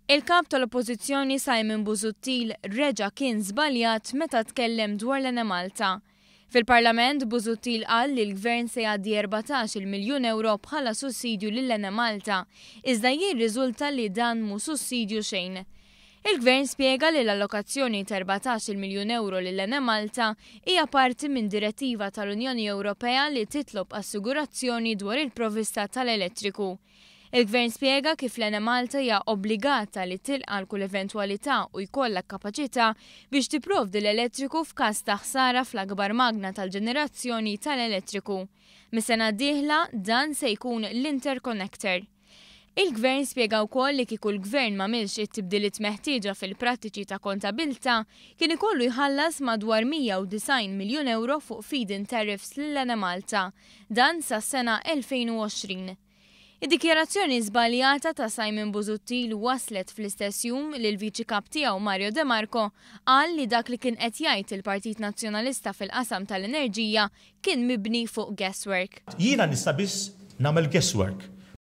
Il-Kap tal-Oppożizzjoni Simon Busuttil reġa' kien żbaljat meta tkellem dwar l-Enemalta. Fil-Parlament, Busuttil qal li l-Gvern se jgħaddi 14-il miljun ewro bħala sussidju lill-Enemalta, iżda jirriżulta li dan mhu sussidju xejn. Il-Gvern spjega li l-allokazzjoni ta' 14-il miljun ewro lill-Enemalta hija parti minn direttiva tal-Unjoni Ewropea li titlob assigurazzjoni dwar il-provvista tal-elettriku. Il-Gvern spjega kif l-Enemalta hija obbligata li tilqa' għal kull eventwalità u jkollha kapaċità biex tipprovdi l-elettriku f'każ ta' ħsara fl-akbar magna tal-ġenerazzjoni tal-elettriku. Mis-sena d-dieħla dan se jkun l-interconnector. Il-Gvern spjega wkoll li kieku l-Gvern m'għamilx it-tibdiliet meħtieġa fil-prattiċi ta' kontabilità, kien ikollu jħallas madwar 190 miljun ewro fuq feed-in tariffs lill-Enemalta. Dan sas-sena 2020. Id-dikjarazzjoni żbaljata ta' Simon Busuttil waslet fl-istess jum li l-Viċi Kap tiegħu Mario De Marco qal li dak li kien qed jgħid il-Partit Nazzjonalista fil-qasam tal-enerġija kien mibni fuq guesswork. Jiena nista' biss nagħmel guesswork.